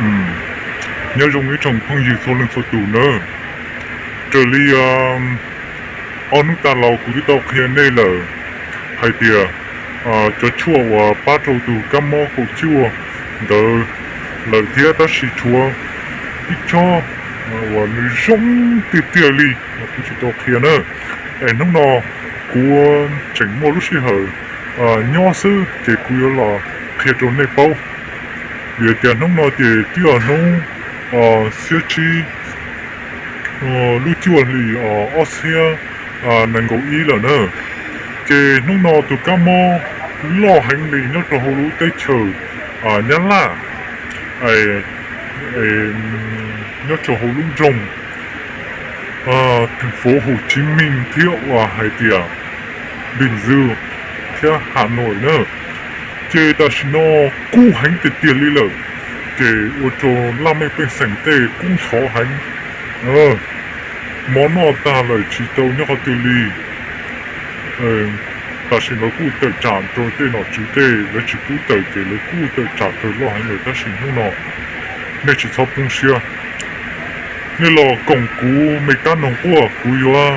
Nyob zoo ib tsoom phooj ywg txhua leej txhua tus nawb. Raws li ob hnub tas los kuv twb tau qhia nej lawm hais tias cov tshuaj uas pab rau tus kab mob kaum cuaj ntawd lawm thiab, tab sis tshuav ib co uas nws zoo tiag tiag li kuv tsis tau qhia na. Es hnub no kuv tseem muaj lub sij hawm nyob xwb ces kuv yuav los qhia rau nej paub. Vim tias hnub no ces twb yog hnub xiab tsib lub cuaj hlis ob txhiab nees nkaum ib lawm na. Ces hnub no tus kab mob loj heev li nyob rau hauv lub teb chaws Nyab Laj, nyob rau hauv lub nroog thành phố Hồ Chí Minh thiab uas hais tias Bình Dương thiab Hà Nội na. Ces tam sim no kub heev tiag tiag li lawm, ces ua rau laj mej pej xeem tej kub ntxhov heev. Mov noj tag lawm tsis tau nyob qhov twg li. Tam sim lawv kuj tawm tsam rau tej nom tswv tej, lawv tsis pub tawm ces lawv kuj tawm tsam tawm loj heev lawm, tab sis hnub no nej tsis txhob poob siab. Nej los koom kuv me kab noog quaj, kuv yuav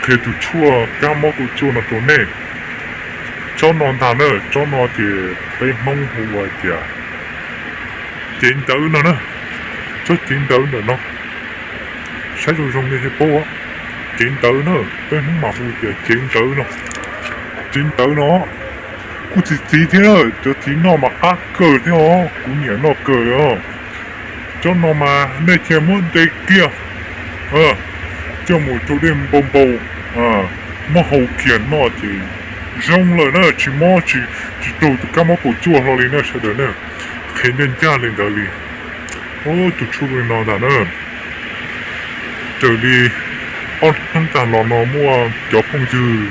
qhia tus tshuaj kab mob kaum cuaj no rau nej. Tsob no ntag na, tsob no ces peb Hmoob hu ua tias cev ntawv no na. Tsob cev ntawv ntawm no, saib zoo zoo nej thiaj paub. Cev ntawv na, peb Hmoob mas hu tias cev ntawv no. Cev ntawv no kuj txi txiv thiab, cov txiv noj mas qab kawg thiab os, kuv nyiam noj kawg os. Tsob no mas nej cia muab de kiag coj mus rau dej npau npau, muab hau kiag noj ces zoo lawm na, tsis mob tsis raug tus kab mob kaum cuaj hlo li na sawv daws na. Qhia ncaj ncaj li ntawd li. Tus tshuaj li no ntag na. Raws li ob hnub tag los no muaj cov phooj ywg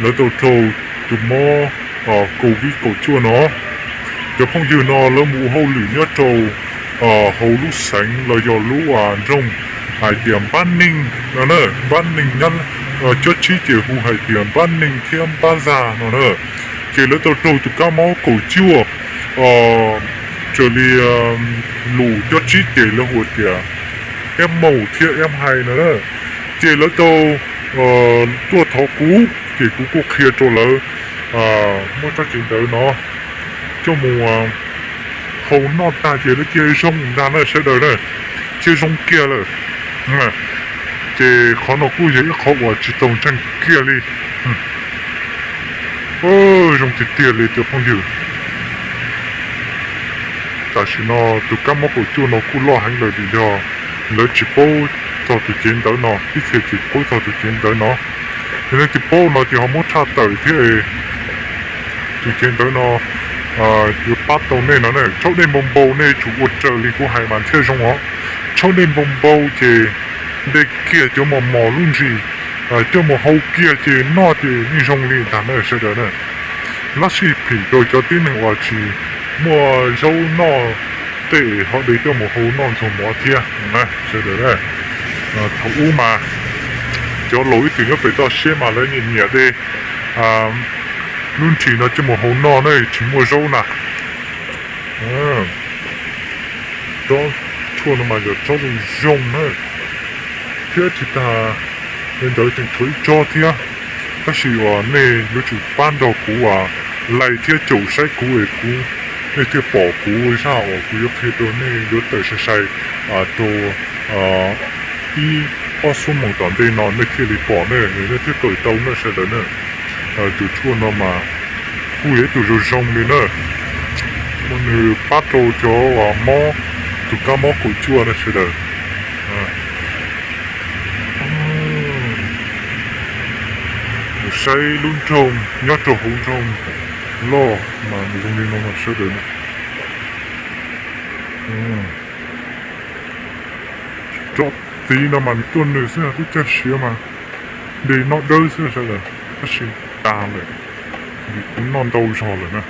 lawv tau raug tus mob covid kaum cuaj no. Cov phooj ywg no lawv mus ua hauj lwm nyob rau hauv lub xeev los yog lub nroog hais tias Npab Neeg no, Npab Neeg nyob, cov tsib ces hu hais tias Npab Neeg thiab Npab Zag no na. Ces lawv tau raug tus kab mob kaum cuaj, raws li lus cov tsib ces lawv hu tias F một thiab F hai no na. Ces lawv tau tuaj thov kuv ces kuv kuj qhia rau lawv muab tsob cev ntawv no coj mus hau noj tag ces lawv cia zoo ntag na sawv daws na, cia zoo kiag lawm. Ces qhov no kuj yog ib qhov uas tsis txaus ntseeg kiag li. Zoo tiag tiag li cov phooj ywg. Tam sim no tus kab mob kaum cuaj no kuj loj heev lawm vim yog lawv tsis paub txog tus cev ntawv no, ib txhia tsis paub txog tus cev ntawv no. Yog nej tsis paub no ces ho muab tshaj tawm thiab. Tus cev ntawv no yuav pab tau nej no na. Tshaub dej npau npau nej tsum ua raws li kuv hais mas thiaj zoo os. Tshaub dej npau npau ces de kiag cov mos mos lub ntsis coj mus hau kiag ces noj ces yeej zoo li ntag na sawv daws na. Lab sij phim rau cov tib neeg uas tsis muaj zaub noj tej ho de coj mus hau noj ntxuag mov thiab na sawv daws. Thaum ub mas cov laus ib txwm nyob pem toj siab mas lawv nyiam nyiam de lub ntsis no coj mus hau noj na, tsis muaj zaub na. Tsob tshuaj no mas yog tsob zoo zoo na, thiab tsis tas li ntawd tseem tshuav ib tsob thiab. Tab sis uas nej yuav tsum pab nrog kuv uas like thiab caum saib kuv es kuv, nej thiaj pom kuv zaj uas kuv yuav qhia rau nej yuav tawm sai sai rau ib ob xuab moos tom ntej no nej thiaj li pom ne, nej thiaj kawm tau ne sawv daws ne. Tus tshuaj no mas kuj yog ib tug zoo zoo li na, nws pab rau cov uas mob tus kab mob kaum cuaj na sawv daws. Saib lub nroog nyob rau hauv nroog loj mas nws zoo li no sawv daws na. Tsob txiv no mas nws tuaj nws xwb, lub caij siav mas de noj dawb xwb sawv daws, tab sis tas lawm vim kuv noj ntau zog lawm na.